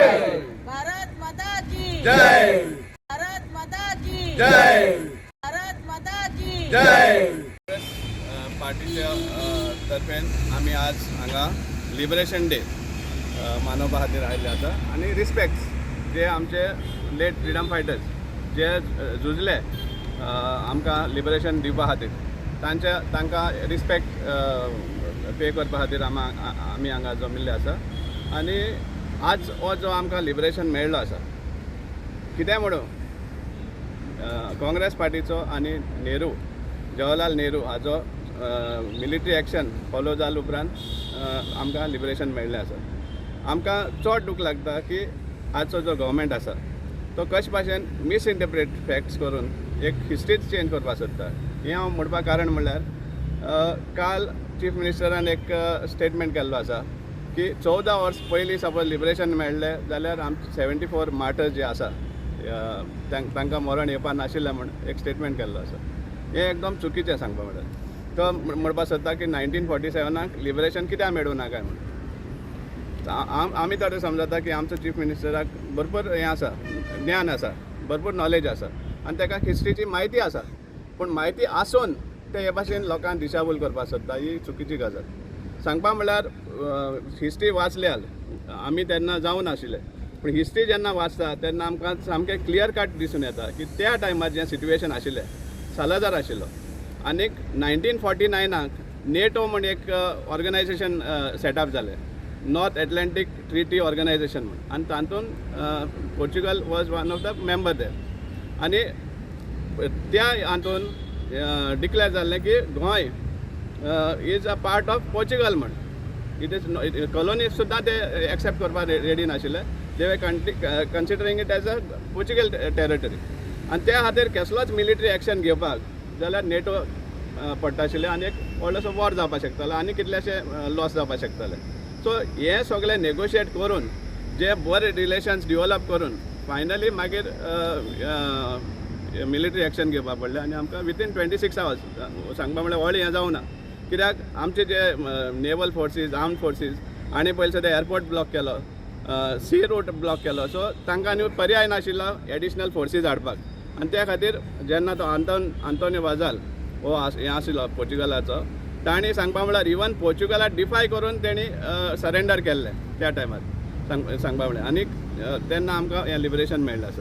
भारत माता की जय। भारत माता की जय। भारत माता की जय। पार्टीच्या तर्फेन आमी आज हांगा लिबरेशन डे मानोवपा खातीर आयिल्ले आसा आनी रिस्पेक्ट जे आमचे लेट फ्रिडम फायटर्स जे झुजले आमकां लिबरेशन दिवपा खातीर, तांच्या तांकां रिस्पेक्ट पे करपा खातीर आमी हांगा जमिल्ले आसा. आनी आज हो जो आमकां लिबरेशन मेळ्ळो आसा, कितें म्हणून काँग्रेस पार्टीचो आनी नेहरू, जवाहरलाल नेहरू हाजो मिलिटरी एक्शन फॉलो जाले उपरांत आमकां लिबरेशन मेळ्ळें आसा. आमकां चड दूख लागता की आजचो जो गव्हर्मेंट आसा तो कशे भाशेन मिसइंटरप्रेट फॅक्ट्स करून एक हिस्ट्रीच चेंज करपाक सोदता. हें हांव म्हणपाक कारण म्हणल्यार काल चीफ मिनिस्टरान एक स्टेटमेंट केल्लो आसा की 14 वर्स पयलीं सपोज लिबरेशन मेळ्ळें जाल्यार आमचे 74 मार्टर्स जे आसा तांकां मरण येवपा नाशिल्लें म्हूण एक स्टेटमेंट केल्लो आसा. हें एकदम चुकीचें सांगपा म्हणल्यार. तो म्हणपाक सोदता की 1947 लिबरेशन कित्याक मेळूं ना काय म्हूण. आमी तर समजता की आमचो चीफ मिनिस्टराक भरपूर हें आसा, ज्ञान आसा, भरपूर नॉलेज आसा आनी ताका हिस्ट्रीची म्हायती आसा, पूण म्हायती आसून ते हे भाशेन लोकांक दिशाभूल करपाक सोदता, ही चुकीची गजाल. सांगपा म्हणल्यार हिस्ट्री वाचल्यार आमी तेन्ना जावं नाशिल्ले, पूण हिस्ट्री जेन्ना वाचता तेन्ना आमकां सामकें क्लियर कट दिसून येता की त्या टायमार जें सिट्युएशन आशिल्लें, सालाजार आशिल्लो आनीक 1949 नेटो म्हूण एक ऑर्गनायजेशन सेटअप जालें, नॉर्थ एटलँटीक ट्रिटी ऑर्गनायजेशन म्हूण, आनी तातूंत Portugal was one of the member there. आनी त्या हातून डिक्लेर जाल्लें की Goa is a part of Portugal म्हण. It is colony सुद्दां ते एक्सेप्ट करपाक रेडी नाशिल्ले. They were considering it as a Portugal territory. आनी त्या खातीर कसलोच मिलिटरी एक्शन घेवपाक जाल्यार नेटो पडटा आशिल्लें आनी एक व्हडलोसो वॉर जावपाक शकतालो आनी कितलेशे लॉस जावपाक शकताले. सो हें सगळें नेगोशिएट करून जे बरे रिलेशन्स डिवलप करून फायनली मागीर मिलिटरी एक्शन घेवपाक पडलें आनी आमकां विथीन 26 आवर्स. सांगपा म्हणल्यार व्हडलें हें जावना, कित्याक आमचे जे नेवल फोर्सीस, आर्म फोर्सीस आनी पयलीं सुद्दां एअरपोर्ट ब्लॉक केलो, सी रूट ब्लॉक केलो. सो तांकां न्हू पर्याय नाशिल्लो एडिशनल फोर्सीस हाडपाक. आनी त्या खातीर जेन्ना तो आंतोनियो वाजाल हो हें आशिल्लो पोर्चुगलाचो, तांणी सांगपा म्हणल्यार इवन पोर्चुगलाक डिफाय करून तेणी सरेंडर केल्लें त्या टायमार, सांगपा म्हणल्यार. आनी तेन्ना आमकां हें लिबरेशन मेळ्ळें आसा.